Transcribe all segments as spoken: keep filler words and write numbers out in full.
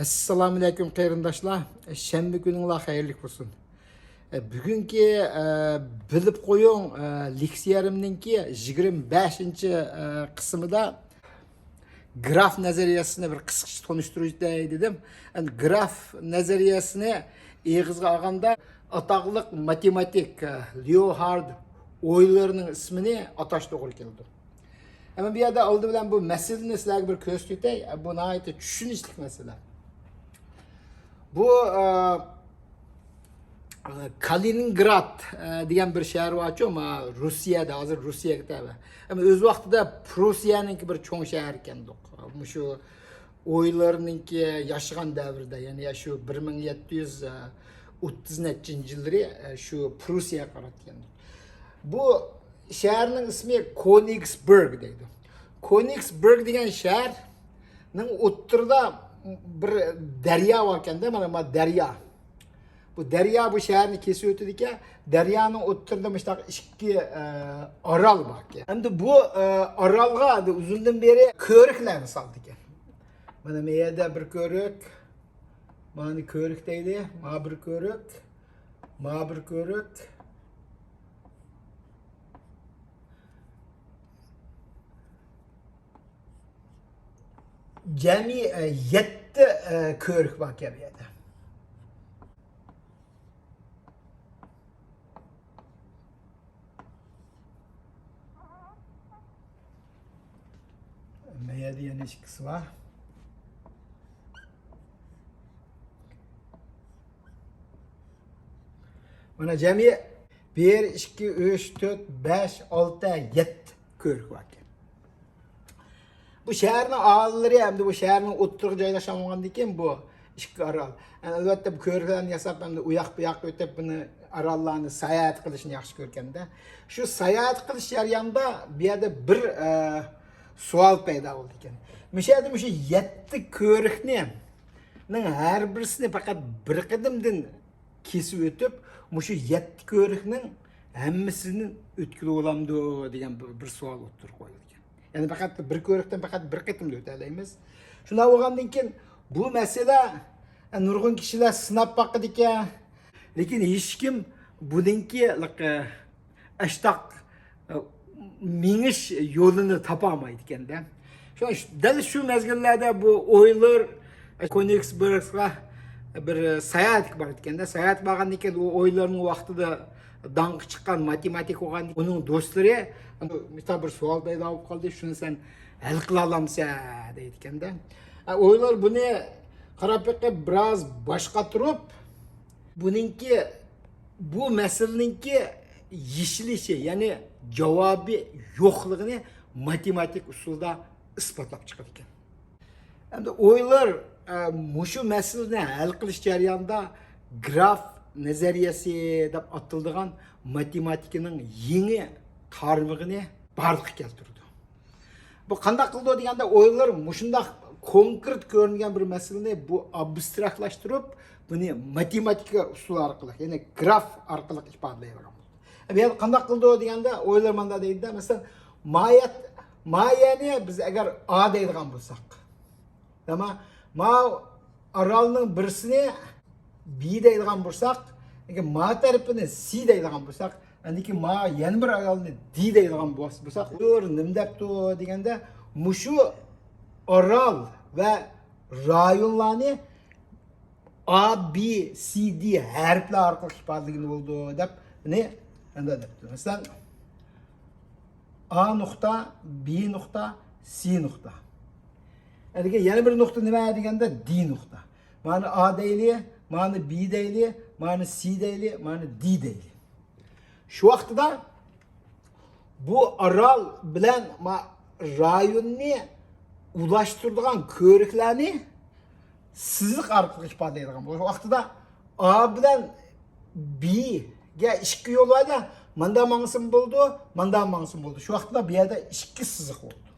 ئەسسالامۇئەلەيكۇم قېرىنداشلار، شەنبە كۈنۈڭلار خەيرلىك بولسۇن. بۈگۈنكى، ئە، بىلىپ قويۇڭ، ئە، لېكسىيەمنىڭكى يىگىرمە بەشىنچى، ئە، قىسمىدا گراف نەزەرىيەسىنى بىر قىسقىچە تونۇشتۇرۇۋېتەي دېدىم. ئەمدى گراف نەزەرىيەسىنى ئېغىزغا ئالغاندا، ئاتاقلىق ماتېماتىك، ئە، لېئوھارد ئويلېرنىڭ ئىسمىنى ئاتاش توغرا كېلىدۇ. ئەمما بۇ يەردە ئالدى بىلەن بۇ مەسىلىنى سىلەرگە بىر كۆرسىتىۋېتەي. بۇ ناھايىتى چۈشىنىشلىك مەسىلە. بۇ، ئە، كالىنىنگراد، ئە، دېگەن بىر شەھەر بارچۇ، ما، روسىيەدە، ھازىر روسىيەگە تەۋە. ئەمما ئۆز ۋاقتىدا پروسىيەنىڭكى بىر چوڭ شەھەر ئىكەن. مۇشۇ ئويلېرنىڭكى ياشىغان دەۋرىدە، يەنى شۇ بىر مىڭ يەتتە يۈز ئوتتۇز نەچچىنچى يىللىرى، ئە، شۇ پروسىيەگە قاراتقان. بۇ شەھەرنىڭ ئىسمى كونىگسبېرگ دەيدۇ. كونىگسبېرگ دېگەن شەھەرنىڭ ئوتتۇرىدا بىر دەريا باركەن-دە، مانا، مانا دەريا. بۇ دەريا بۇ شەھەرنى كېسىپ ئۆتىدىكەن. دەريانىڭ ئوتتۇرىدا مۇشۇنداق ئىككى، ئە، ئارال باركەن. ئەمدى بۇ، ئە، ئارالغا ئەمدى ئۇزۇندىن بېرى كۆۋرۈكلەرنى سالىدىكەن. مانا، ما يەردە بىر كۆۋرۈك، مانا كۆۋرۈك دەيلى، ما بىر كۆۋرۈك، ما بىر كۆۋرۈك. جەمئىي، ئە، يەتتە، ئە، كۆۋرۈك باركەن بۇ يەردە. ما يەردە يەنە ئىككىسى بار. مانا جەمئىي بىر، ئىككى، ئۈچ، تۆت، بەش، ئالتە، يەتتە كۆۋرۈك باركەن. بۇ شەھەرنىڭ ئاھالىلىرى ھەمدە بۇ شەھەرنىڭ ئوتتۇرىغا جايلاشقان بولغاندىن كېيىن بۇ ئىككى ئارال. ئەلۋەتتە، بۇ كۆۋرۈكلەرنى ياساپ، ھەمدە ئۇياق-بۇياققا ئۆتۈپ، بۇنى ئاراللارنى ساياھەت قىلىشنى ياخشى كۆرگەندە، شۇ ساياھەت قىلىش جەريانىدا بۇ يەردە بىر، ئە، سوئال پەيدا بولىدىكەن. مۇشۇ يەردە مۇشۇ يەتتە كۆۋرۈكنى، نىڭ ھەر بىرسىنى پەقەت بىر قېتىمدىن كېسىپ ئۆتۈپ، مۇشۇ يەتتە كۆۋرۈكنىڭ ھەممىسىنى ئۆتكىلى بولامدۇ دېگەن بىر، بىر سوئال ئوتتۇرىغا قويۇلىدىكەن. يەنى پەقەت بىر كۆۋرۈكتىن پەقەت بىر قېتىملا ئۆتەلەيمىز. شۇنداق بولغاندىن كېيىن بۇ مەسىلە، ئە، نۇرغۇن كىشىلەر سىناپ باقىدىكەن. لېكىن ھېچكىم بۇنىڭكى، لىق-، ئە، ئاشتاق، ئە، مېڭىش يولىنى تاپالمايدىكەن-دە. شۇ، دەل شۇ مەزگىللەردە بۇ ئويلېر كونىگسبېرگقا بىر ساياھەتكە بارىدىكەن-دە. ساياھەتكە بارغاندىن كېيىن ئۇ ئويلېرنىڭ ۋاقتىدا داڭقى چىققان ماتېماتىك بولغان ئۇنىڭ دوستلىرى، مۇشۇنداق بىر سوئال پەيدا بولۇپ قالدى، شۇنى سەن ھەل قىلالامسەن دەيدىكەن-دە. ئويلېر بۇنى قاراپ بېقىپ بىراز باش قاتۇرۇپ، بۇنىڭكى، بۇ مەسىلىنىڭكى يېشىلىشى، يەنى جاۋابى يوقلۇقىنى ماتېماتىك ئۇسۇلدا ئىسپاتلاپ چىقىدىكەن. ئەمدى ئويلېر، ئە، مۇشۇ مەسىلىنى ھەل قىلىش جەريانىدا گراف نەزەرىيەسى دەپ ئاتىلىدىغان ماتېماتىكىنىڭ يېڭى تارمىقىنى بارلىققا كەلتۈرىدۇ. بۇ قانداق قىلىدۇ دېگەندە، ئويلېر مۇشۇنداق كونكرېت كۆرۈنگەن بىر مەسىلىنى بۇ ئابستراكتلاشتۇرۇپ، بۇنى ماتېماتىكا ئۇسۇلى ئارقىلىق، يەنى گراف ئارقىلىق ئىپادىلەيدىغان بولدى. بۇ يەردە قانداق قىلىدۇ دېگەندە، ئويلېر ماندا دەيدۇ-دە، مەسىلەن، ما يەت-، ما يەنى بىز ئەگەر ئا دەيدىغان بولساق، ما، ما ئارالنىڭ بىرسىنى بى دەيدىغان بولساق، لېكىن ما تەرىپىنى سى دەيدىغان بولساق، ئاندىن كېيىن ما يەنە بىر ئارالنى دى دەيدىغان بولساق، ئۇلار نېمە دەپتۇ دېگەندە، مۇشۇ ئارال ۋە رايونلارنى ئا، بى، سى، دى ھەرپلەر ئارقىلىق ئىپادىلىگىلى بولىدۇ دەپ، مۇنى مۇنداق دەپتۇ. مەسىلەن، ئا نۇقتا، بى نۇقتا، سى نۇقتا. ئەنىكى يەنە بىر نۇقتا نېمە دېگەندە، دى نۇقتا. مانى ئا دەيلى، مانى بى دەيلى، مانى سى دەيلى، مانى دى دەيلى. شۇ ۋاقتىدا بۇ ئارال بىلەن ما-، رايوننى ئۇلاشتۇرىدىغان كۆۋرۈكلەرنى سىزىق ئارقىلىق ئىپادىلەيدىغان بولىدۇ. شۇ ۋاقتىدا ئا بىلەن بىگە ئىككى يول بار-دە، ماندا ماڭسىمۇ بولىدۇ، ماندا ماڭسىمۇ بولىدۇ. شۇ ۋاقتىدا بۇ يەردە ئىككى سىزىق بولىدۇ.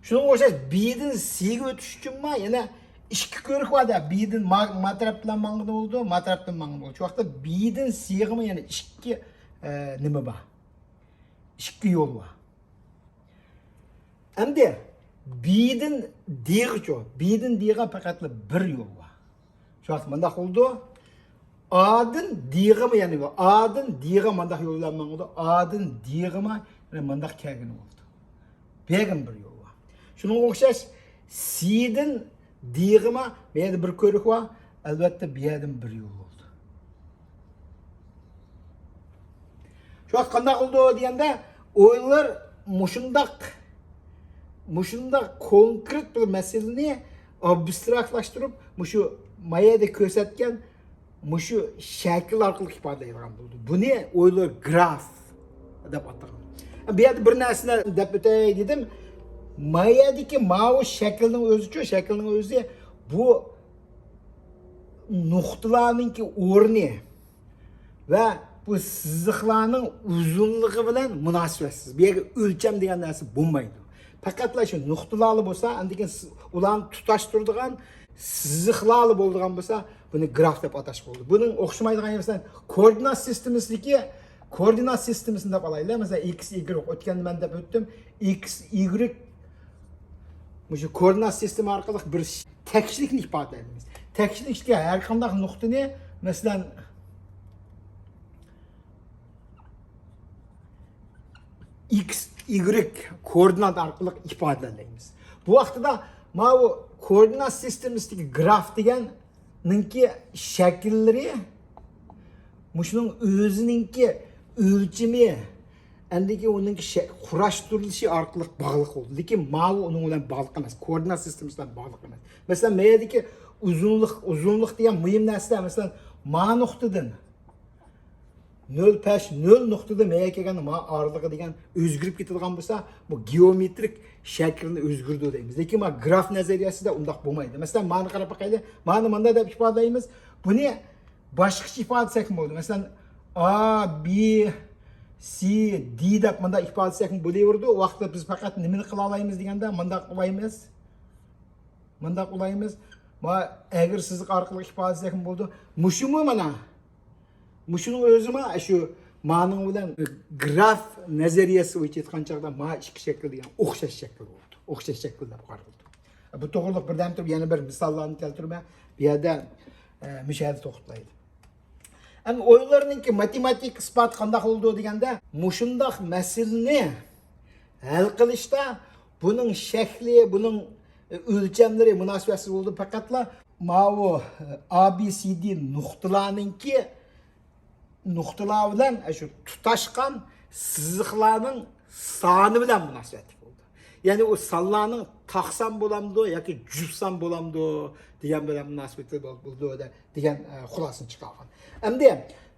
شۇنىڭغا ئوخشاش بىدىن سىگە ئۆتۈش ئۈچۈنمۇ يەنە ئىككى كۆۋرۈك بار-دە، بىدىن ما-، ما تەرەپ بىلەن ماڭغىلى بولىدۇ، ما تەرەپتىن ماڭغىلى بولىدۇ. شۇ ۋاقىتتا بىدىن سىغىمۇ يەنە ئىككى، ئە، نېمە بار؟ ئىككى يول بار. ئەمدى بىدىن دىغىچۇ؟ بىدىن دىغا پەقەتلا بىر يول بار. شۇ ۋاقىت مۇنداق بولىدۇ. ئادىن دىغىمۇ يەنە بار. ئادىن دىغا مۇنداق يول بىلەن ماڭىدۇ. ئادىن دىغىمۇ يەنە مۇنداق كەلگىنى بولىدۇ. بەرگىن بىر يول بار. شۇنىڭغا ئوخشاش سىدىن دىغىمۇ بۇ يەردە بىر كۆۋرۈك بار. ئەلۋەتتە، بۇ يەردىن بىر يول بولىدۇ. شۇ ۋاقىت قانداق قىلىدۇ دېگەندە، ئويلار مۇشۇنداق، مۇشۇنداق كونكرېت بىر مەسىلىنى ئابستراكتلاشتۇرۇپ، مۇشۇ مايەدە كۆرسەتكەن مۇشۇ شەكىل ئارقىلىق ئىپادىلەيدىغان بولىدۇ. بۇنى ئويلار گراف دەپ ئاتىغان. بۇ يەردە بىر نەرسىنى دەپ ئۆتەي دېدىم. مايەدىكى ماۋۇ شەكىلنىڭ ئۆزىچۇ، شەكىلنىڭ ئۆزى بۇ نۇقتىلارنىڭكى ئورنى ۋە بۇ سىزىقلارنىڭ ئۇزۇنلۇقى بىلەن مۇناسىۋەتسىز. بۇ يەرگە ئۆلچەم دېگەن نەرسە بولمايدۇ. پەقەتلا شۇ نۇقتىلارلا بولسا، ئاندىن كېيىن سىز-، ئۇلارنى تۇتاشتۇرىدىغان سىزىقلارلا بولىدىغان بولسا، بۇنى گراف دەپ ئاتاش بولىدۇ. بۇنىڭ ئوخشىمايدىغان يېرى، مەسىلەن، كوئوردىنات سىستېمىسىدىكى، كوئوردىنات سىستېمىسىنى دەپ ئالايلى. مەسىلەن، ئېكس، ئىگرېك، ئۆتكەندە مەن دەپ ئۆتتۈم. ئېكس، ئىگرېك مۇشۇ كوئوردىنات سىستېما ئارقىلىق بىر تەكشىلىكنى ئىپادىلەيمىز. تەكشىلىكتىكى ھەر قانداق نۇقتىنى، مەسىلەن، ئېكس، ئىگرېك كوئوردىنات ئارقىلىق ئىپادىلەيمىز. بۇ ۋاقتىدا ماۋۇ كوئوردىنات سىستېمىسىدىكى گراف دېگەننىڭكى شەكىللىرى مۇشۇنىڭ ئۆزىنىڭكى ئۆلچىمى، ئەندىكى ئۇنىڭكى شە-، قۇراشتۇرۇلۇشى ئارقىلىق باغلىق بولىدۇ. لېكىن ماۋۇ ئۇنىڭ بىلەن باغلىق ئەمەس، كوئوردىنات سىستېمىسى بىلەن باغلىق ئەمەس. مەسىلەن، مەيەدىكى ئۇزۇنلۇق، ئۇزۇنلۇق دېگەن مۇھىم نەرسىلەر، مەسىلەن، ما نۇقتىدىن نۆل پەش نۆل نۇقتىدىن مەيەگە كەلگەندە ما ئارىلىقى دېگەن ئۆزگىرىپ كېتىدىغان بولسا، بۇ گېئومېترىك شەكىلنى ئۆزگىرىدۇ دەيمىز. لېكىن ما گراف نەزەرىيەسىدە ئۇنداق بولمايدۇ. مەسىلەن، مانى قاراپ باقايلى. مانى مانداق دەپ ئىپادىلەيمىز. بۇنى باشقىچە ئىپادىلىسەكمۇ بولىدۇ. مەسىلەن، ئا، بى، سى، دى دەپ مۇنداق ئىپادىلىسەكمۇ بولۇۋېرىدۇ. ئۇ ۋاقىتتا بىز پەقەت نېمىنى قىلالايمىز دېگەندە، مۇنداق قىلالايمىز. مۇنداق قىلالايمىز. ما ئەگرى سىزىق ئارقىلىق ئىپادىلىسەكمۇ بولىدۇ. مۇشۇمۇ مانا. مۇشۇنىڭ ئۆزىمۇ شۇ مانىڭ بىلەن گراف نەزەرىيەسى بويىچە ئېيتقان چاغدا ما ئىككى شەكىل دېگەن ئوخشاش شەكىل بولىدۇ. ئوخشاش شەكىل دەپ قارىلىدۇ. بۇ توغرىلىق بىردەم تۇرۇپ يەنە بىر مىساللارنى كەلتۈرمە. بۇ يەردە، ئە، مۇشۇ يەردە توختىلايلى. ئەمدى ئويلارنىڭكى ماتېماتىكا ئىسپاتى قانداق بولىدۇ دېگەندە، مۇشۇنداق مەسىلىنى ھەل قىلىشتا بۇنىڭ شەكلى، بۇنىڭ ئۆلچەملىرى مۇناسىۋەتسىز بولىدۇ. پەقەتلا ماۋۇ ئا بى سى دى نۇقتىلارنىڭكى، نۇقتىلار بىلەن شۇ تۇتاشقان سىزىقلارنىڭ سانى بىلەن مۇناسىۋەتلىك بولىدۇ. يەنى ئۇ سانلارنىڭ تاق سان بولامدۇ ياكى جۈپ سان بولامدۇ دېگەن بىلەن مۇناسىۋەتلىك بولىدۇ دە-، دېگەن، ئە، خۇلاسىنى چىقارغان. ئەمدى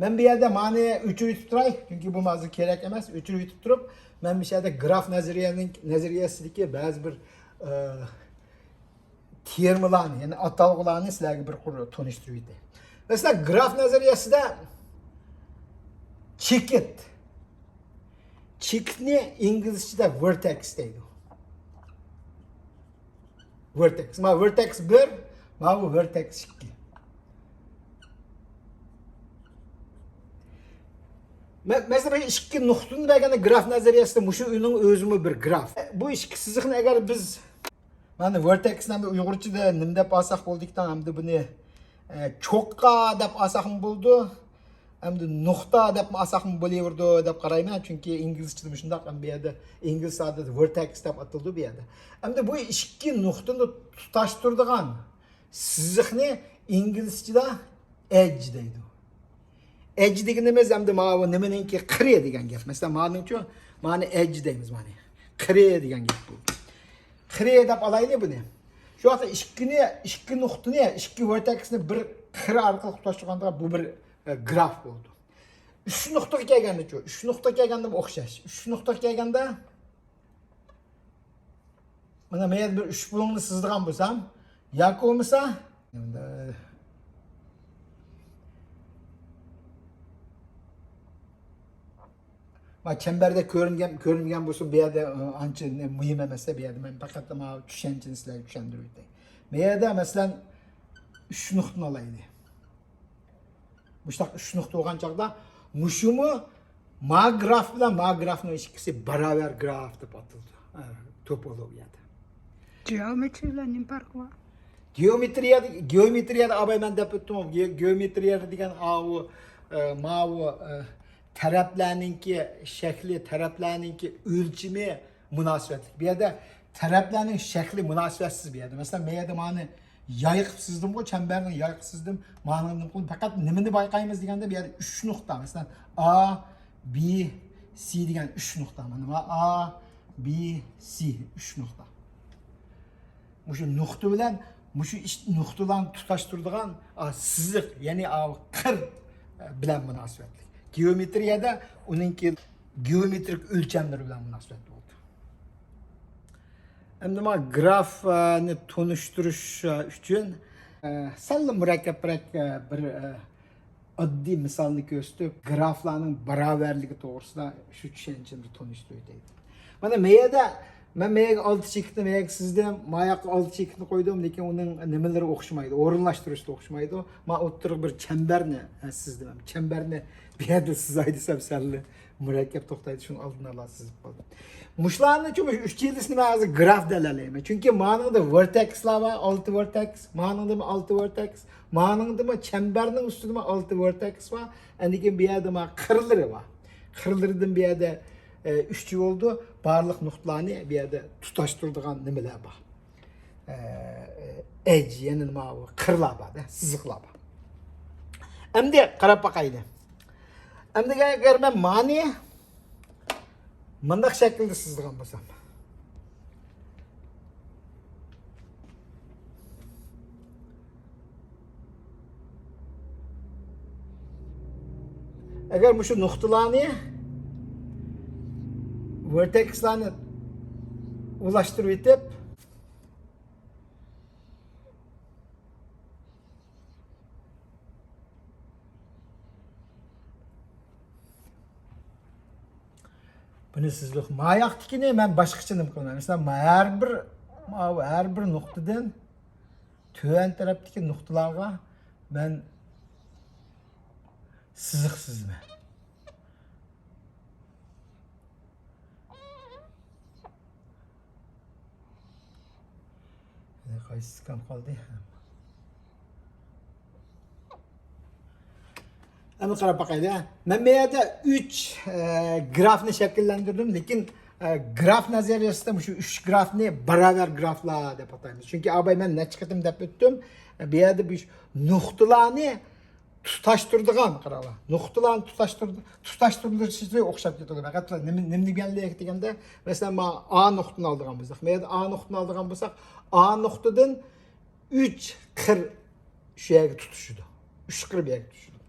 مەن بۇ يەردە مانى ئۆچۈرۈۋېتىپ تۇراي، چۈنكى بۇ ھازىر كېرەك ئەمەس. ئۆچۈرۈۋېتىپ تۇرۇپ، مەن مۇشۇ يەردە گراف نەزەرىيەنىڭ، نەزەرىيەسىدىكى بەزى بىر، ئە، تېرمىلارنى، يەنى ئاتالغۇلارنى سىلەرگە بىر قۇر تونۇشتۇرۇۋېتەي. مەسىلەن، گراف نەزەرىيەسىدە چېكىت. چېكىتنى ئىنگلىزچىدە ۋېرتېكس دەيدۇ. ۋېرتېكس. مانا ۋېرتېكس بىر، مانا بۇ ۋېرتېكس ئىككى. مە-، مەسىلەن، ئىككى نۇقتىنى بەرگەندە گراف نەزەرىيەسىدە مۇشۇ ئۆينىڭ ئۆزىمۇ بىر گراف. بۇ ئىككى سىزىقنى ئەگەر بىز، مانا ۋېرتېكسنى ئەمدى ئۇيغۇرچىدا نېمە دەپ ئالساق بولىدىكەن، ئەمدى بۇنى، ئە، چوققا دەپ ئالساقمۇ بولىدۇ. ئەمدى نۇقتا دەپمۇ ئالساقمۇ بولۇۋېرىدۇ دەپ قارايمەن، چۈنكى ئىنگلىزچىدە مۇشۇنداق، ئەمدى بۇ يەردە ئىنگلىز تىلىدا ۋېرتېكس دەپ ئاتىلىدۇ بۇ يەردە. ئەمدى بۇ ئىككى نۇقتىنى تۇتاشتۇرىدىغان سىزىقنى ئىنگلىزچىدا ئېدج دەيدۇ. ئېدج دېگىنىمىز ئەمدى ماۋۇ نېمىنىڭكى قىرى دېگەن گەپ. مەسىلەن، مانىڭچۇ، مانى ئېدج دەيمىز، مانى. قىرى دېگەن گەپ بۇ. قىرى دەپ ئالايلى بۇنى. شۇ ۋاقىتتا ئىككىنى، ئىككى نۇقتىنى، ئىككى ۋېرتېكسنى بىر قىرى ئارقىلىق تۇتاشتۇرغاندا بۇ بىر، ئە، گراف بولىدۇ. ئۈچ نۇقتىغا كەلگەندىچۇ؟ ئۈچ نۇقتىغا كەلگەندىمۇ ئوخشاش. ئۈچ نۇقتىغا كەلگەندە، مانا مەن بىر ئۈچ بۇلۇڭنى سىزىدىغان بولسام، ياكى بولمىسا، ما چەمبەردە كۆرۈنگەن، كۆرۈنگەن بولسۇن، بۇ يەردە، ئانچە مۇھىم ئەمەس، بۇ يەردە مەن پەقەت ما چۈشەنچىنى سىلەرگە چۈشەندۈرۈپ ئۆتەي. بۇ يەردە، مەسىلەن، ئۈچ نۇقتىنى ئالايلى. مۇشۇنداق ئۈچ نۇقتا بولغان چاغدا مۇشۇمۇ ما گراف بىلەن ما گرافنىڭ ئىككىسى باراۋەر گراف دەپ ئاتىلىدۇ. ھە، توپولوگىيەدە. جېئومېترىيە بىلەن نېمە پەرقى بار؟ گېئومېترىيەدە، گېئومېترىيەدە ئاباي مەن دەپ ئۆتتۈم. گېئومېترىيەدە دېگەن ئاۋۇ، ئە، ماۋۇ، ئە، تەرەپلەرنىڭكى شەكلى، تەرەپلەرنىڭكى ئۆلچىمى مۇناسىۋەتلىك. بۇ يەردە تەرەپلەرنىڭ شەكلى مۇناسىۋەتسىز بۇ يەردە. مەسىلەن، مەن يەردە مانا يايقىپ سىزدىمغۇ، چەمبەرنىڭ يايقىپ سىزدىم. مانا نېمە قىلدىم؟ پەقەت نېمىنى بايقايمىز دېگەندە، بۇ يەردە ئۈچ نۇقتا. مەسىلەن، ئا، بى، سى دېگەن ئۈچ نۇقتا. مانا ئا، بى، سى، ئۈچ نۇقتا. مۇشۇ نۇقتا بىلەن مۇشۇ ئىش، نۇقتىلارنى تۇتاشتۇرىدىغان، ئا، سىزىق، يەنى، ئا، قىر، ئە، بىلەن مۇناسىۋەتلىك. گېئومېترىيەدە ئۇنىڭكى گېئومېترىك ئۆلچەملىرى بىلەن مۇناسىۋەتلىك بولىدۇ. ئەمدى مانا گرافنى تونۇشتۇرۇش، ئە، ئۈچۈن، ئە، سەللا مۇرەككەپرەك، ئە، بىر، ئە، ئاددىي مىسالنى كۆرسىتىپ، گرافلارنىڭ باراۋەرلىكى توغرىسىدا شۇ چۈشەنچىنى تونۇشتۇرۇپ ئۆتەي. مانا مەيەدە، مەن مەيەگە ئالتە چېكىتنى مەيەگە سىزدىم، ماياققا ئالتە چېكىتنى قويدۇم، لېكىن ئۇنىڭ نېمىلىرى ئوخشىمايدۇ، ئورۇنلاشتۇرۇشى ئوخشىمايدۇ. ما ئوتتۇرىغا بىر چەمبەرنى، ھە، سىزدىم. چەمبەرنى بۇ يەردە سىزاي دېسەم، سەل مۇرەككەپ توختايدۇ، شۇنىڭ ئالدىنى ئالا سىزىپ قالدىم. مۇشۇلارنى، شۇ ئۈچ يىلدىسىنى مەن ھازىر گراف دەلەلەيمەن. چۈنكى مانىڭدا ۋېرتېكسلار بار، ئالتە ۋېرتېكس، مانىڭدىمۇ ئالتە ۋېرتېكس، مانىڭدىمۇ چەمبەرنىڭ ئۈستىدىمۇ ئالتە ۋېرتېكس بار. ئاندىن كېيىن بۇ يەردە مانا قىرلىرى بار. قىرلىرىدىن بۇ يەردە، ئە، ئۈچ بولدى. بارلىق نۇقتىلارنى بۇ يەردە تۇتاشتۇرىدىغان نېمىلەر بار. ئە، ئەج، يەنى نېمە، قىرلار بار-دە، سىزىقلار بار. ئەمدى قاراپ باقايلى. ئەمدى ئەگەر مەن مانى مۇنداق شەكىلدە سىزىدىغان بولسام. ئەگەر مۇشۇ نۇقتىلارنى، ۋېرتېكسلارنى ئۇلاشتۇرۇپ يېتىپ، بۇنى سىزلىق ماياقتىكىنى مەن باشقىچە نېمە قىلىمەن؟ مەسىلەن، ھەر بىر، ماۋۇ ھەر بىر نۇقتىدىن تۆۋەن تەرەپتىكى نۇقتىلارغا مەن سىزىق سىزىمەن. قايسىسى كەم قالدى؟ ئەمدى قاراپ باقايلى. مەن بۇ يەردە ئۈچ، ئە، گرافنى شەكىللەندۈردۈم، لېكىن، ئە، گراف نەزەرىيەسىدە مۇشۇ ئۈچ گرافنى باراۋەر گرافلار دەپ ئاتايمىز. چۈنكى ئاباي مەن نەچچە قېتىم دەپ ئۆتتۈم، بۇ يەردە بۇ نۇقتىلارنى تۇتاشتۇرىدىغان، قاراڭلار، نۇقتىلارنى تۇتاشتۇر-، تۇتاشتۇرۇلۇشى ئوخشاپ كېتىدۇ. پەقەت نېمە، نېمە دېگەنلىك دېگەندە، مەسىلەن، مانا ئا نۇقتىنى ئالىدىغان بولساق، مەيەردە ئا نۇقتىنى ئالىدىغان بولساق، ئا نۇقتىدىن ئۈچ قىر شۇ يەرگە تۇتىشىدۇ. ئۈچ قىر بۇ يەرگە تۇتىشىدۇ.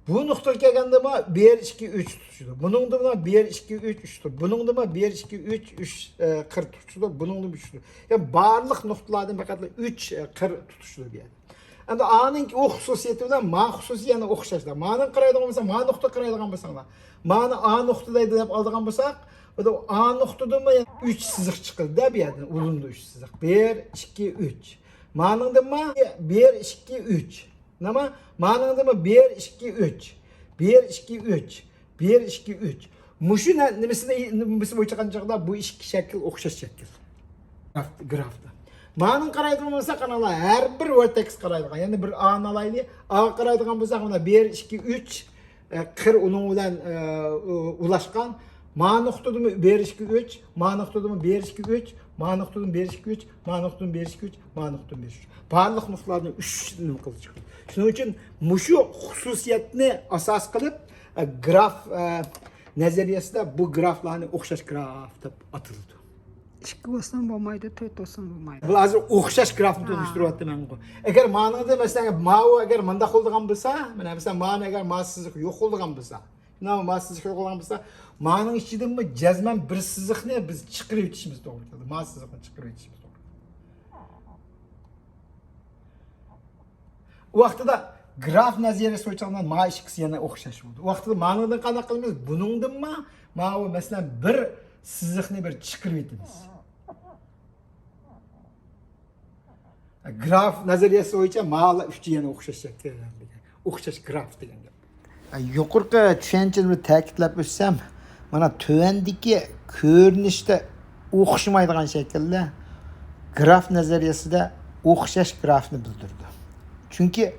بۇ نۇقتىغا كەلگەندىمۇ بىر، ئىككى، ئۈچ تۇتىشىدۇ. بۇنىڭدىمۇ بىر، ئىككى، ئۈچ، ئۈچ تۇتىدۇ. بۇنىڭدىمۇ بىر، ئىككى، ئۈچ، ئۈچ، ئە، قىر تۇتۇشىدۇ. بۇنىڭدىمۇ ئۈچ تۇتىدۇ. يەنى بارلىق نۇقتىلاردىن پەقەت ئۈچ، ئە، قىر تۇتۇشىدۇ بۇ يەردە. ئەمدى ئانىڭكى ئۇ خۇسۇسىيىتى بىلەن ما خۇسۇسىيىتى يەنە ئوخشاشلا. مانىڭ قارايدىغان بولسا، ما نۇقتا قارايدىغان بولساڭلار. مانا ئا نۇقتا دەيدۇ دەپ ئالىدىغان بولساق، ئا نۇقتىدىنمۇ يەنە ئۈچ سىزىق چىقىدۇ-دە بۇ يەردىن. ئۇزۇندا ئۈچ سىزىق. بىر، ئىككى، ئۈچ. مانىڭدىنمۇ بىر، ئىككى، ئۈچ. نېمە؟ مانىڭدىمۇ بىر، ئىككى، ئۈچ. بىر، ئىككى، ئۈچ. بىر، ئىككى، ئۈچ. مۇشۇ نە-، نېمىسىنى، نېمىسى بويىچە قارىغان چاغدا بۇ ئىككى شەكىل ئوخشاش شەكىل. گراف-، گرافتا. مانىڭ قارايدىغان بولسا، قاراڭلار، ھەر بىر ۋېرتېكس قارايدىغان. يەنى بىر ئانى ئالايلى. ئاغا قارايدىغان بولساق، مانا بىر، ئىككى، ئۈچ، ئە، قىر ئۇنىڭ بىلەن، ئە، ئۇ-، ئۇلاشقان. ما نۇقتىدىمۇ بىر، ئىككى، ئۈچ، ما نۇقتىدىمۇ بىر، ئىككى، ئۈچ، ما نۇقتىدىمۇ بىر، ئىككى، ئۈچ، ما نۇقتىدىمۇ بىر، ئىككى، ئۈچ، ما نۇقتىدىمۇ بىر، ئىككى، ئۈچ. بارلىق نۇقتىلاردىن ئۈچ نېمە قىلىدۇ چىقىدۇ. شۇنىڭ ئۈچۈن مۇشۇ خۇسۇسىيەتنى ئاساس قىلىپ، ئە، گراف، ئە، نەزەرىيەسىدە بۇ گرافلارنى ئوخشاش گراف دەپ ئاتىلىدۇ. ئىككى بولسىمۇ بولمايدۇ، تۆت بولسىمۇ بولمايدۇ. بۇ ھازىر ئوخشاش گرافنى ھە. تونۇشتۇرۇۋاتىمەنغۇ. ئەگەر مانىڭدا، مەسىلەن، ماۋۇ ئەگەر مۇنداق بولىدىغان بولسا، مانا، مەسىلەن، مانى ئەگەر ما سىزىق يوق بولىدىغان بولسا، مانا ما سىزىق يوق بولغان بولسا، مانىڭ ئىچىدىنمۇ جەزمەن بىر سىزىقنى بىز چىقىرىۋېتىشىمىز توغرا كېلىدۇ. ما سىزىقنى چىقىرىۋېتىشىمىز توغرا كېلىدۇ. ئۇ ۋاقتىدا گراف نەزەرىيەسى بويىچە ما ئىككىسى يەنە ئوخشاش بولدى. ئۇ ۋاقتىدا مانىڭدىن قانداق قىلىمىز؟ بۇنىڭدىنمۇ ماۋۇ، مەسىلەن، بىر سىزىقنى بىر چىقىرىۋېتىمىز. گراف نەزەرىيەسى بويىچە مالا ئۈچى يەنە ئوخشاش شەكىل دېگەن، ئوخشاش گراف دېگەن گەپ. يۇقىرىقى چۈشەنچىنى بىر تەكىتلەپ ئۆتسەم، مانا تۆۋەندىكى كۆرۈنۈشتە ئوخشىمايدىغان شەكىلدە گراف نەزەرىيەسىدە ئوخشاش گرافنى بىلدۈرىدۇ. چۈنكى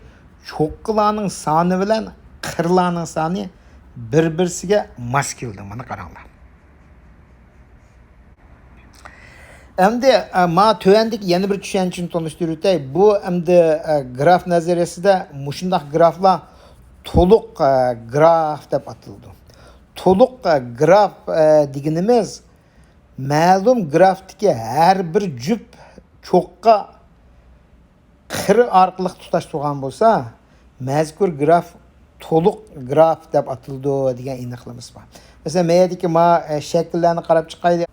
چوققىلارنىڭ سانى بىلەن قىرلارنىڭ سانى بىر-بىرسىگە ماس كېلىدۇ. مانا قاراڭلار. ئەمدى، ئە، ما تۆۋەندىكى يەنە بىر چۈشەنچىنى تونۇشتۇرۇۋېتەي. بۇ ئەمدى، ئە، گراف نەزەرىيەسىدە مۇشۇنداق گرافلار تولۇق، ئە، گراف دەپ ئاتىلىدۇ. تولۇق، ئە، گراف، ئە، دېگىنىمىز مەلۇم گرافتىكى ھەر بىر جۈپ چوققا قىر ئارقىلىق تۇتاشتۇرغان بولسا، مەزكۇر گراف تولۇق گراف دەپ ئاتىلىدۇ دېگەن ئېنىقلىمىسى بار. مەسىلەن، مەيەدىكى ما، ئە، شەكىللەرنى قاراپ چىقايلى.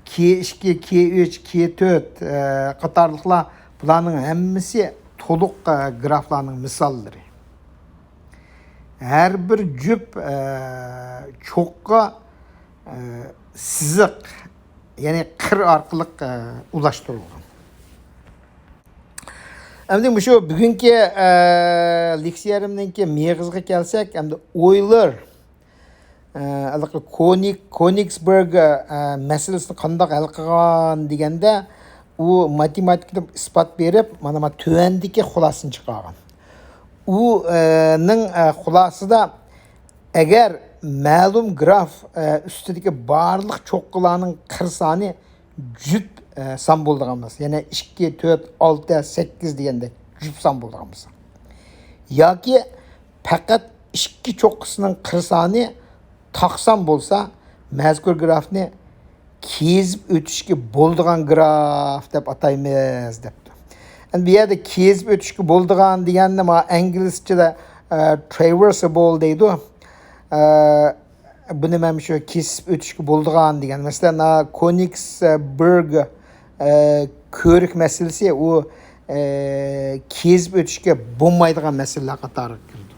كې ئىككى، كې ئۈچ، كې تۆت، ئە، قاتارلىقلار، بۇلارنىڭ ھەممىسى تولۇق، ئە، گرافلارنىڭ مىساللىرى. ھەر بىر جۈپ، ئە، چوققا، ئە، سىزىق، يەنى قىر ئارقىلىق، ئە، ئۇلاشتۇرۇلغان. ئەمدى مۇشۇ بۈگۈنكى، ئە، لېكسىيەمنىڭكى مېغىزىغا كەلسەك، ئەمدى ئويلېر، ئە، ھېلىقى كونىك-، كونىكسبېرگ، ئە، مەسىلىسىنى قانداق ھەل قىلغان دېگەندە، ئۇ ماتېماتىكىدا ئىسپات بېرىپ، مانا، مانا تۆۋەندىكى خۇلاسىنى چىقارغان. ئۇ، ئە، نىڭ، ئە، خۇلاسىدا ئەگەر مەلۇم گراف، ئە، ئۈستىدىكى بارلىق چوققىلارنىڭ قىر سانى جۈپ، ئە، سان بولىدىغان بولسا، يەنى ئىككى، تۆت، ئالتە، سەككىز دېگەندەك جۈپ سان بولىدىغان بولسا، ياكى پەقەت ئىككى چوققىسىنىڭ قىر سانى تاق سان بولسا، مەزكۇر گرافنى كېزىپ ئۆتۈشكە بولىدىغان گراف دەپ ئاتايمىز، دەپتۇ. ئەمدى بۇ يەردە كېزىپ ئۆتۈشكە بولىدىغان دېگەننى ما ئىنگلىزچىدە، ئە، traversable دەيدۇ. ئە، بۇنى مەن شۇ كېسىپ ئۆتۈشكە بولىدىغان دېگەن. مەسىلەن، ئا، كونىكسبېرگ، ئە، كۆۋرۈك مەسىلىسى ئۇ، ئە، كېزىپ ئۆتۈشكە بولمايدىغان مەسىلىلەر قاتارىغا كىرىدۇ.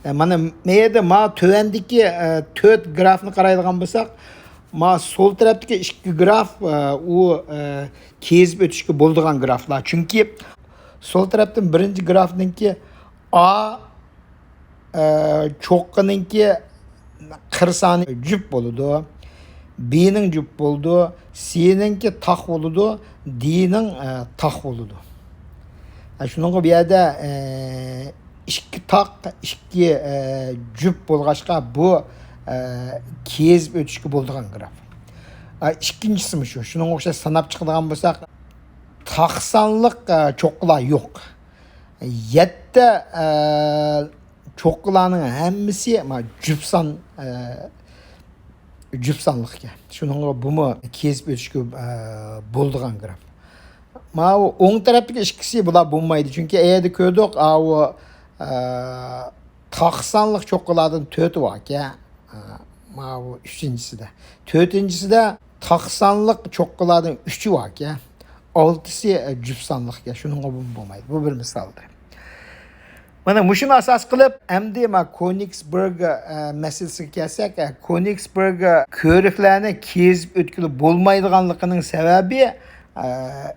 ئە، مانا مەيەردە ما تۆۋەندىكى، ئە، تۆت گرافنى قارايدىغان بولساق، ما سول تەرەپتىكى ئىككى گراف، ئە، ئۇ، ئە، كېزىپ ئۆتۈشكە بولىدىغان گرافلار. چۈنكى سول تەرەپتىن بىرىنچى گرافنىڭكى ئا، ئە، چوققىنىڭكى قىر سانى جۈپ بولىدۇ. بىنىڭ جۈپ بولىدۇ. سىنىڭكى تاق بولىدۇ. دىنىڭ، ئە، تاق بولىدۇ. ئە، شۇنىڭغا بۇ يەردە، ئە، ئىككى تاق، ئىككى، ئە، جۈپ بولغاچقا، بۇ، ئە، كېزىپ ئۆتۈشكە بولىدىغان گراف. ئە، ئىككىنچىسىمۇ شۇ. شۇنىڭغا ئوخشاش ساناپ چىقىدىغان بولساق، تاق سانلىق، ئە، چوققىلار يوق. يەتتە، ئە، چوققىلارنىڭ ھەممىسى، ما، جۈپ سان، ئە، جۈپ سانلىق ئىكەن. شۇنىڭغا بۇمۇ كېزىپ ئۆتۈشكە، ئە، بولىدىغان گراف. ماۋۇ ئوڭ تەرەپتىكى ئىككىسى بۇلار بولمايدۇ. چۈنكى ئەيەردە كۆردۇق، ئاۋۇ، ئە، تاق سانلىق چوققىلاردىن تۆتى باركەن. ئە، ماۋۇ ئۈچىنچىسىدە. تۆتىنچىسىدە تاق سانلىق چوققىلاردىن ئۈچى باركەن. ئالتىسى، ئە، جۈپ سانلىقكەن. شۇنىڭغا بۇمۇ بولمايدۇ. بۇ بىر مىسالدۇر. مانا مۇشۇنى ئاساس قىلىپ، ئەمدى ما كونىكسبېرگ، ئە، مەسىلىسىگە كەلسەك، ئە، كونىكسبېرگ كۆۋرۈكلەرنى كېزىپ ئۆتكىلى بولمايدىغانلىقىنىڭ سەۋەبى، ئە،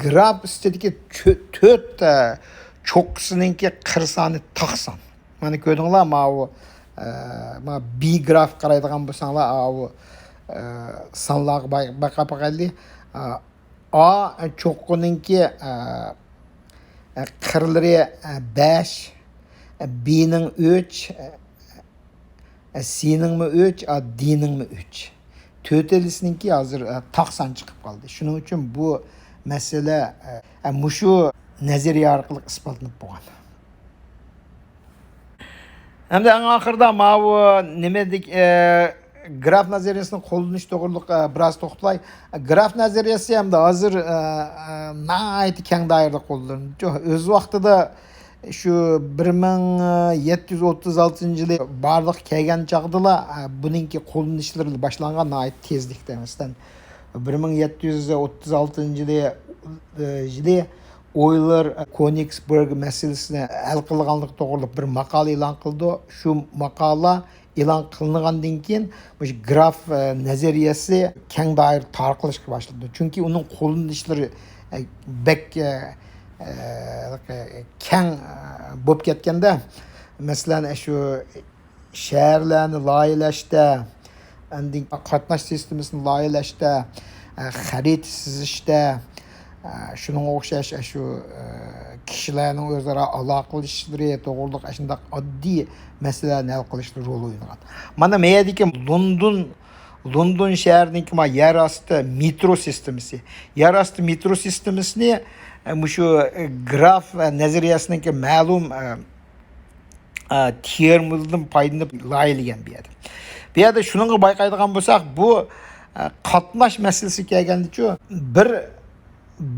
گراف ئۈستىدىكى چۆ-، تۆت، ئە، چوققىسىنىڭكى قىر سانى تاق سان. مانا كۆردۈڭلار، ماۋۇ، ئە، ما بى گراف قارايدىغان بولساڭلار، ئاۋۇ، ئە، سانلارغا باي-، باقاپ باقايلى. ئە، ئا چوققىنىڭكى، ئە، ئە، قىرلىرى، ئە، بەش، ئە، بىنىڭ ئۈچ، ئە، ئە، سىنىڭمۇ ئۈچ، ئا، دىنىڭمۇ ئۈچ. تۆتىلىسىنىڭكى ھازىر، ئە، تاق سان چىقىپ قالدى. شۇنىڭ ئۈچۈن بۇ مەسىلە، ئە، ئە، مۇشۇ نەزەرىيە ئارقىلىق ئىسپاتلىنىپ بولغان. ھەمدە ئەڭ ئاخىرىدا ماۋۇ نېمە دېگ-، ئە، گراف نەزەرىيەسىنى قوللىنىش توغرۇلۇق، ئە، بىراز توختىلاي. گراف نەزەرىيەسى ھەمدە ھازىر، ئە، ئە، ناھايىتى كەڭ دائىرىدە قوللىنىلىدۇ. ئۆز ۋاقتىدا شۇ بىر مىڭ يەتتە يۈز ئوتتۇز ئالتىنچى يىلى بارلىققا كەلگەن چاغدىلا، ئە، بۇنىڭكى قوللىنىشلىرى باشلانغان ناھايىتى تېزلىكتە. مەسىلەن، بىر مىڭ يەتتە يۈز ئوتتۇز ئالتىنچى يىلى، ئە، يىلى ئويلېر كونىكسبېرگ مەسىلىسىنى ھەل قىلغانلىقى توغرۇلۇق بىر ماقالە ئېلان قىلىدۇ. شۇ ماقالە ئېلان قىلىنغاندىن كېيىن، مۇشۇ گراف، ئە، نەزەرىيەسى كەڭ دائىرىدە تارقىلىشقا باشلىدى. چۈنكى ئۇنىڭ قوللىنىشلىرى، ئە، بەك، ئە، ئە، كەڭ، ئە، بولۇپ كەتكەندە، مەسىلەن، شۇ شەھەرلەرنى لايىھەلەشتە، ئاندىن قاتناش سىستېمىسىنى لايىھەلەشتە، ئە، خەرىتە سىزىشتە، ئە، شۇنىڭغا ئوخشاش، ئە، شۇ، ئە، كىشىلەرنىڭ ئۆزئارا ئالاقىلىشىشلىرى توغرۇلۇق ئاشۇنداق ئاددىي مەسىلىلەرنى ھەل قىلىشتا رول ئوينىغان. مانا مەيەدىكى لوندون، لوندون شەھىرىنىڭكى ما يەر ئاستى مېترو سىستېمىسى. يەر ئاستى مېترو سىستېمىسىنى، ئە، مۇشۇ، ئە، گراف، ئە، نەزەرىيەسىنىڭكى مەلۇم، ئە، ئە، تېئورېمىدىن پايدىلىنىپ لايىھەلىگەن بۇ يەردە. بۇ يەردە شۇنىڭغا بايقايدىغان بولساق، بۇ، ئە، قاتناش مەسىلىسىگە كەلگەندىچۇ، بىر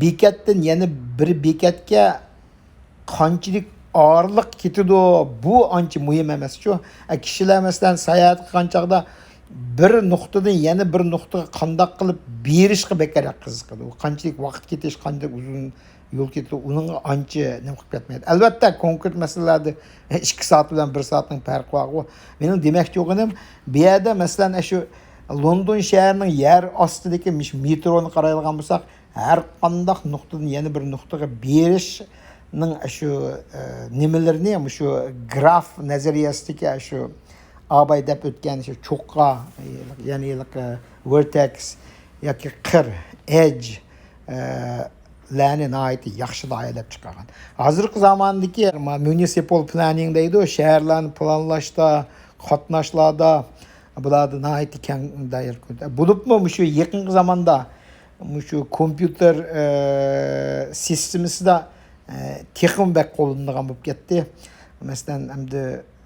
بېكەتتىن يەنە بىر بېكەتكە قانچىلىك ئارىلىق كېتىدۇ، بۇ ئانچە مۇھىم ئەمەسچۇ. ئە، كىشىلەر، مەسىلەن، ساياھەت قىلغان چاغدا بىر نۇقتىدىن يەنە بىر نۇقتىغا قانداق قىلىپ بېرىشقا بەكرەك قىزىقىدۇ. قانچىلىك ۋاقىت كېتىش، قانداق ئۇزۇن يول كېتىدۇ، ئۇنىڭغا ئانچە نېمە قىلىپ كەتمەيدۇ. ئەلۋەتتە، كونكرېت مەسىلىلەردە ئىككى سائەت بىلەن بىر سائەتنىڭ پەرقى بارغۇ. مېنىڭ دېمەكچى بولغىنىم، بۇ يەردە، مەسىلەن، شۇ لوندون شەھىرىنىڭ يەر ئاستىدىكى مۇشۇ مېترونى قارايدىغان بولساق، ھەر قانداق نۇقتىدىن يەنە بىر نۇقتىغا بېرىشنىڭ شۇ، ئە، نېمىلىرىنى، مۇشۇ گراف نەزەرىيەسىدىكى شۇ ئاباي دەپ ئۆتكەن شۇ چوققا، يەنى ھېلىقى ۋېرتېكس ياكى قىر، ئېدج، ئە، لەرنى ناھايىتى ياخشى لايىھەلەپ چىقارغان. ھازىرقى زاماندىكى مۇنىسىپال پلانىنگ دەيدۇ، شەھەرلەرنى پىلانلاشتا، قاتناشلاردا، بۇلاردا ناھايىتى كەڭ دائىرە. بولۇپمۇ مۇشۇ يېقىنقى زاماندا مۇشۇ كومپيۇتېر، ئە، سىستېمىسىدا، ئە، تېخىمۇ بەك قوللىنىدىغان بولۇپ كەتتى. مەسىلەن، ئەمدى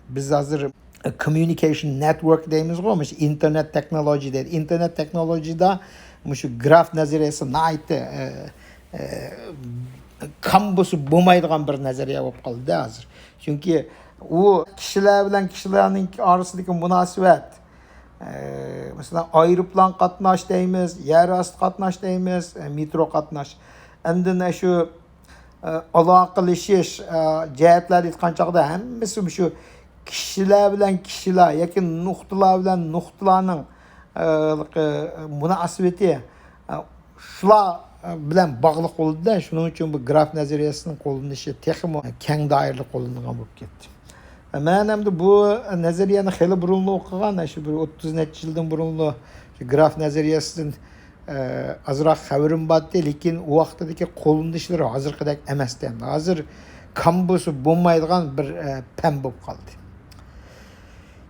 بىز ھازىر كوممۇنىكېيشن نېتۋورك دەيمىزغۇ، مۇشۇ ئىنتېرنېت تېخنولوگىيە دەيدۇ. ئىنتېرنېت تېخنولوگىيىدا مۇشۇ گراف نەزەرىيەسى ناھايىتى، ئە، ئە، كام بولسا بولمايدىغان بىر نەزەرىيە بولۇپ قالدى ھازىر. چۈنكى ئۇ كىشىلەر بىلەن كىشىلەرنىڭ ئارىسىدىكى مۇناسىۋەت، ئە، مەسىلەن، ئايروپىلان قاتناش دەيمىز، يەر ئاستى قاتناش دەيمىز، ئە، مېترو قاتناش. ئاندىن شۇ، ئە، ئالاقىلىشىش، ئە، جەھەتلەردە ئېيتقان چاغدا ھەممىسى مۇشۇ كىشىلەر بىلەن كىشىلەر ياكى نۇقتىلار بىلەن نۇقتىلارنىڭ، ئە، مۇناسىۋىتى، ئە، شۇلار بىلەن باغلىق بولدى-دە، شۇنىڭ ئۈچۈن بۇ گراف نەزەرىيەسىنىڭ قوللىنىشى تېخىمۇ كەڭ دائىرىلىك قوللىنىدىغان بولۇپ كەتتى. مەن ئەمدى بۇ نەزەرىيەنى خېلى بۇرۇنلا ئوقۇغان، شۇ بىر ئوتتۇز نەچچە يىلدىن بۇرۇنلا شۇ گراف نەزەرىيەسىدىن، ئە، ئازراق خەۋىرىم بارتى، لېكىن ئۇ ۋاقتىدىكى قوللىنىشلىرى ھازىرقىدەك ئەمەستى. ھازىر كام بولسا بولمايدىغان بىر، ئە، پەن بولۇپ قالدى.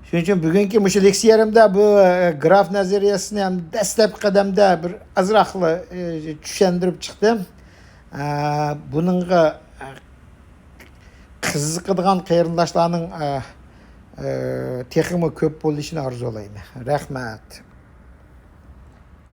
شۇنىڭ ئۈچۈن بۈگۈنكى مۇشۇ لېكسىيەمدە بۇ، ئە، گراف نەزەرىيەسىنى ھەم دەسلەپكى قەدەمدە بىر ئازراقلا، ئە، چۈشەندۈرۈپ چىقتىم. ئە، بۇنىڭغا، ئە، قىزىقىدىغان قېرىنداشلارنىڭ، ئە، ئە، تېخىمۇ كۆپ بولۇشىنى ئارزۇلايمەن. رەھمەت.